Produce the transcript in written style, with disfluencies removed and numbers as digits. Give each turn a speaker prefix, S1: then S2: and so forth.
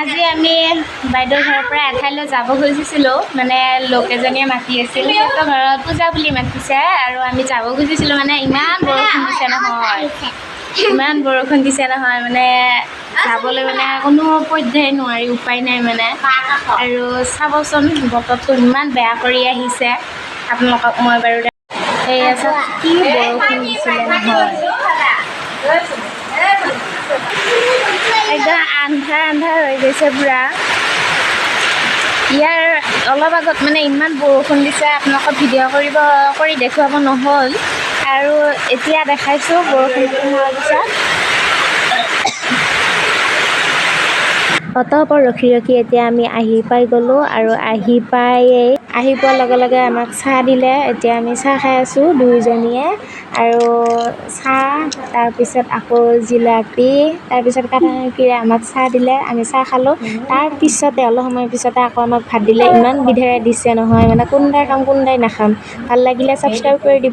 S1: আজি আমি বাইদেউৰ ঘৰৰ পৰা এঠাইলৈ যাব খুজিছিলোঁ। মানে লোক এজনীয়ে মাতি আছিল, সিহঁতৰ ঘৰত পূজা বুলি মাতিছে আৰু আমি যাব খুজিছিলোঁ। মানে ইমান বৰষুণ দিছে নহয়, ইমান বৰষুণ দিছে নহয়, মানে যাবলৈ মানে কোনো পধ্যেই নোৱাৰি, উপায় নাই মানে। আৰু চাবচোন, বতৰটো ইমান বেয়া কৰি আহিছে। আপোনালোকক মই বাৰু এয়া চাওক, কি বৰষুণ দিছিলে নহয়, একদম আন্ধাৰ আন্ধাৰ হৈ গৈছে পূৰা। ইয়াৰ অলপ আগত মানে ইমান বৰষুণ দিছে, আপোনালোকক ভিডিঅ' কৰি দেখুৱাব নহ'ল আৰু এতিয়া দেখাইছোঁ বৰষুণ হোৱাৰ পিছত। অতপৰ ৰখি ৰখি এতিয়া আমি আহি পাই গ'লোঁ আৰু আহি পোৱাৰ লগে লগে আমাক চাহ দিলে। এতিয়া আমি চাহ খাই আছোঁ দুয়োজনীয়ে। আৰু চাহ, তাৰপিছত আকৌ জিলাপি, তাৰপিছত কাটা নিমকিৰে আমাক চাহ দিলে, আমি চাহ খালোঁ। তাৰপিছতে অলপ সময়ৰ পিছতে আকৌ আমাক ভাত দিলে। ইমান বিধেৰে দিছে নহয়, মানে কোনদাই খাম কোনদাই নাখাম। ভাল লাগিলে ছাবস্ক্ৰাইব কৰি দিব।